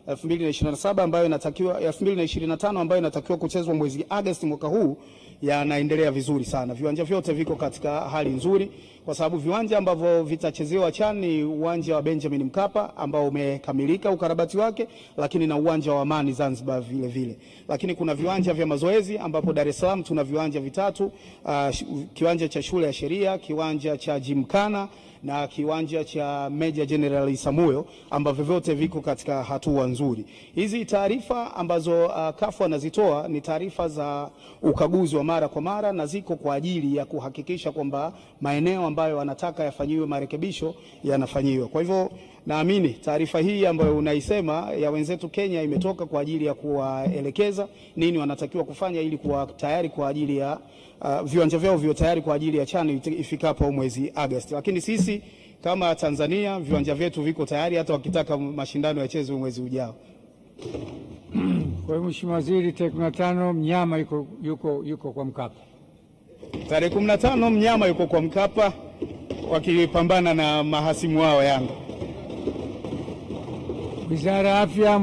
2027 ambayo inatakiwa 2025 ambayo inatakiwa kuchezwa mwezi Agosti mwaka huu yanaendelea vizuri sana. Viwanja vyote viko katika hali nzuri, kwa sababu viwanja ambavyo vitachezewa CHAN ni uwanja wa Benjamin Mkapa ambao umekamilika ukarabati wake, lakini na uwanja wa Amani Zanzibar vile vile. Lakini kuna viwanja vya mazoezi ambapo Dar es Salaam tuna viwanja vitatu, kiwanja cha shule ya sheria, kiwanja cha Gymkhana na kiwanja cha Major General Isamuyo ambavyo vyote viko katika hatua nzuri. Hizi taarifa ambazo CAF wanazitoa ni taarifa za ukaguzi wa mara kwa mara na ziko kwa ajili ya kuhakikisha kwamba maeneo ambayo wanataka yafanyiwe marekebisho yanafanyiwa. Kwa hivyo naamini taarifa hii ambayo unaisema ya wenzetu Kenya imetoka kwa ajili ya kuwaelekeza nini wanatakiwa kufanya ili kuwa tayari kwa ajili ya viwanja vyao viwe tayari kwa ajili ya CHAN ifikapo mwezi Agosti. Lakini sisi kama Tanzania viwanja vyetu viko tayari hata wakitaka mashindano yachezwe mwezi ujao. Kwa hiyo Mheshimiwa Waziri, tarehe 15 mnyama yuko kwa Mkapa. Tarehe 15 mnyama yuko kwa Mkapa wakipambana na mahasimu wao Yanga. Wizara ya Afya.